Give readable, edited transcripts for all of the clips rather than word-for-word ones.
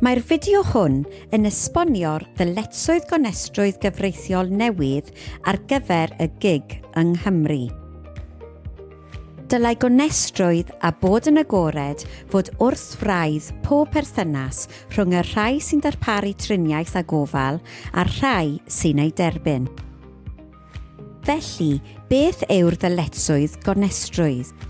Mae'r fideo hwn yn esbonio'r ddyletswydd gonestrwydd gyfreithiol newydd ar gyfer y gig yng Nghymru. Dylai gonestrwydd a bod yn agored fod wrth wraidd pob perthynas rhwng y rhai sy'n darparu triniaeth a gofal a'r rhai sy'n ei derbyn. Felly, beth yw'r ddyletswydd gonestrwydd?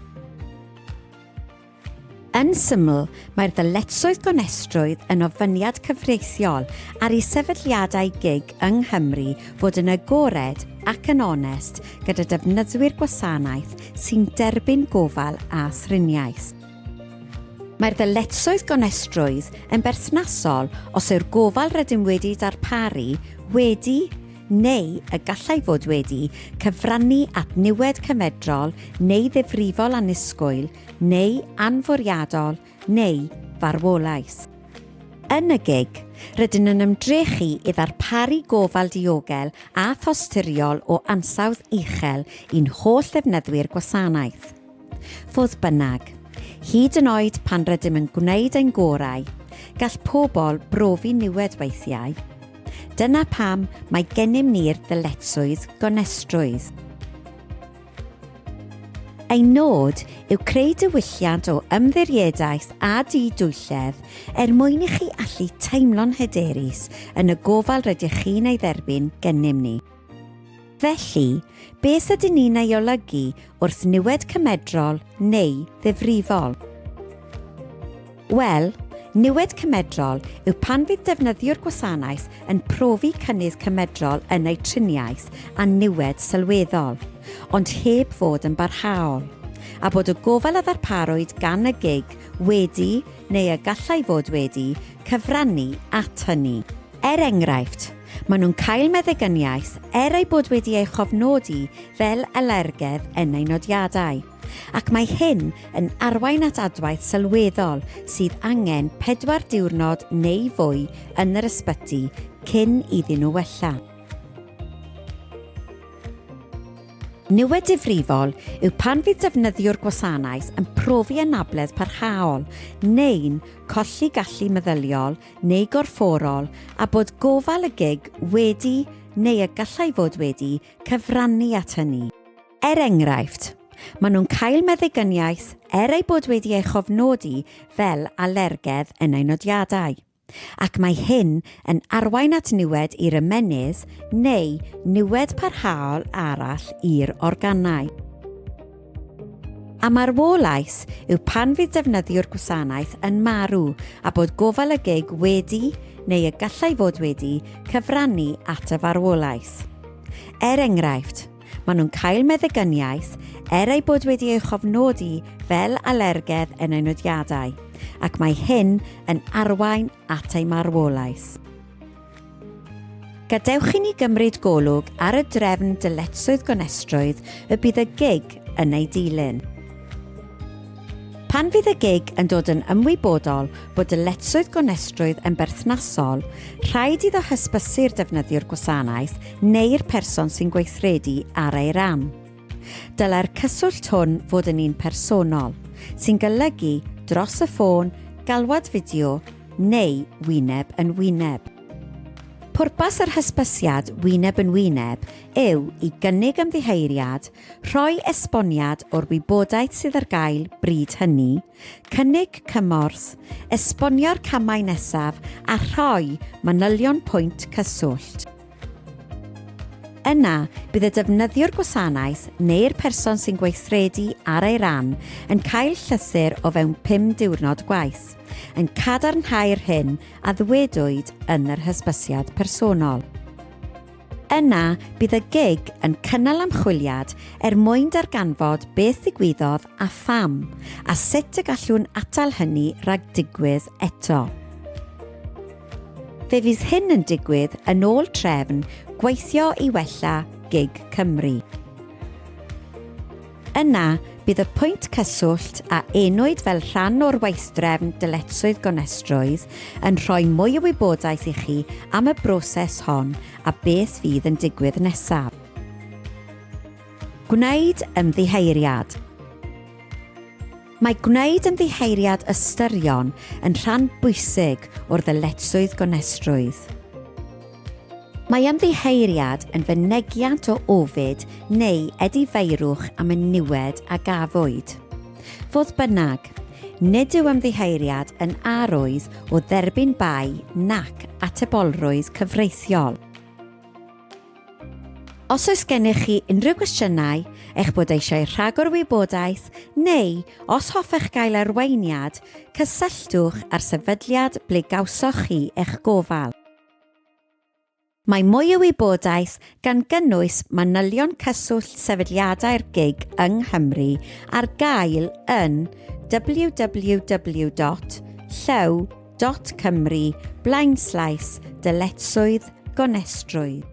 Yn syml, mae'r ddyletswydd gonestrwydd yn ofyniad cyfreithiol ar i sefydliadau gig yng Nghymru fod yn agored ac yn onest gyda defnyddwyr gwasanaeth sy'n derbyn gofal a thriniaeth. Mae'r ddyletswydd gonestrwydd yn berthnasol os yw'r gofal rydym wedi darparu wedi, neu y gallai fod wedi, cyfrannu at niwed cymedrol neu ddifrifol annisgwyl neu anfwriadol neu farwolaeth. Yn y gig, rydyn yn ymdrechu i ddarparu gofal diogel a thosturiol o ansawdd uchel i'n holl ddefnyddwyr gwasanaeth. Fodd bynnag, hyd yn oed pan rydym yn gwneud ein gorau, gall pobl brofi niwed weithiau. Dyna pam mae gennym ni'r ddyletswydd gonestrwydd. Ein nod yw creu diwylliant o ymddiriedaeth a di-dwylledd er mwyn i chi allu teimlo'n hyderus yn y gofal rydych chi'n ei dderbyn gennym ni. Felly, beth ydyn ni'n ei olygu wrth niwed cymedrol neu ddifrifol? Wel, niwed cymedrol yw pan fydd defnyddiwr gwasanaeth yn profi cynnydd cymedrol yn eu triniaeth a niwed sylweddol, ond heb fod yn barhaol, a bod y gofal a ddarparwyd gan y gig wedi, neu y gallai fod wedi, cyfrannu at hynny. Er enghraifft, maen nhw'n cael meddygyniaeth er ei bod wedi ei chofnodi fel alergedd yn eu nodiadau. Ac mae hyn yn arwain at adwaith sylweddol sydd angen pedwar diwrnod neu fwy yn yr ysbyty cyn iddyn nhw wella. Niwed difrifol yw pan fydd defnyddiwr gwasanaeth yn profi anabledd parhaol neu'n colli gallu meddyliol neu gorfforol a bod gofal y gig wedi, neu y gallai fod wedi, cyfrannu at hynny. Er enghraifft, maen nhw'n cael meddygyniaeth er ei bod wedi ei chofnodi fel alergedd yn eu nodiadau, ac mae hyn yn arwain at niwed i'r ymennydd neu niwed parhaol arall i'r organau. A marwolaeth yw pan fydd defnyddiwr gwasanaeth yn marw a bod gofal y gig wedi, neu y gallai fod wedi, cyfrannu at y farwolaeth. Er enghraifft, Maen nhw'n cael meddygyniaeth, er ei bod wedi ei chofnodi fel alergedd yn eu nodiadau, ac mae hyn yn arwain at ei marwolaeth. Gadewch i ni gymryd golwg ar y drefn dyletswydd gonestrwydd y bydd y gig yn ei dilyn. Pan fydd y gig yn dod yn ymwybodol bod dyletswydd gonestrwydd yn berthnasol, rhaid iddo hysbysu'r defnyddiwr gwasanaeth neu'r person sy'n gweithredu ar ei ran. Dylai'r cyswllt hwn fod yn un personol, sy'n golygu dros y ffôn, galwad fideo neu wyneb yn wyneb. Pwrpas yr hysbysiad wyneb yn wyneb yw i gynnig ymddiheuriad, Rhoi esboniad o'r wybodaeth sydd ar gael bryd hynny, cynnig cymorth, esbonio'r camau nesaf a rhoi manylion pwynt cyswllt. Yna, bydd y defnyddiwr gwasanaeth neu'r person sy'n gweithredu ar ei ran yn cael llythyr o fewn pum diwrnod gwaith, yn cadarnhau'r hyn a ddywedwyd yn yr hysbysiad personol. Yna, bydd y gig yn cynnal ymchwiliad er mwyn darganfod beth ddigwyddodd a pham, a sut y gallwn atal hynny rhag digwydd eto. Fe fydd hyn yn digwydd yn ôl trefn Gweithio i Wella gig Cymru. Yna, bydd y pwynt cyswllt, a enwyd fel rhan o'r weithdrefn Dyletswydd Gonestrwydd, yn rhoi mwy o wybodaeth i chi am y broses hon a beth fydd yn digwydd nesaf. Gwneud ymddiheuriad. Mae gwneud ymddiheuriad ystyrion yn rhan bwysig o'r ddyletswydd gonestrwydd. Mae ymddiheuriad yn fynegiant o ofid neu edifeirwch am y niwed a gafwyd. Fodd bynnag, nid yw ymddiheuriad yn arwydd o dderbyn bai nac atebolrwydd cyfreithiol. Os oes gennych chi unrhyw gwestiynau, eich bod eisiau rhagor o wybodaeth neu os hoffech gael arweiniad, cysylltwch â'r sefydliad ble gawsoch chi eich gofal. Mae mwy o wybodaeth, gan gynnwys manylion cyswllt sefydliadau'r gig yng Nghymru, ar gael yn www.llew.cymru blaenslaes dyletswydd gonestrwydd.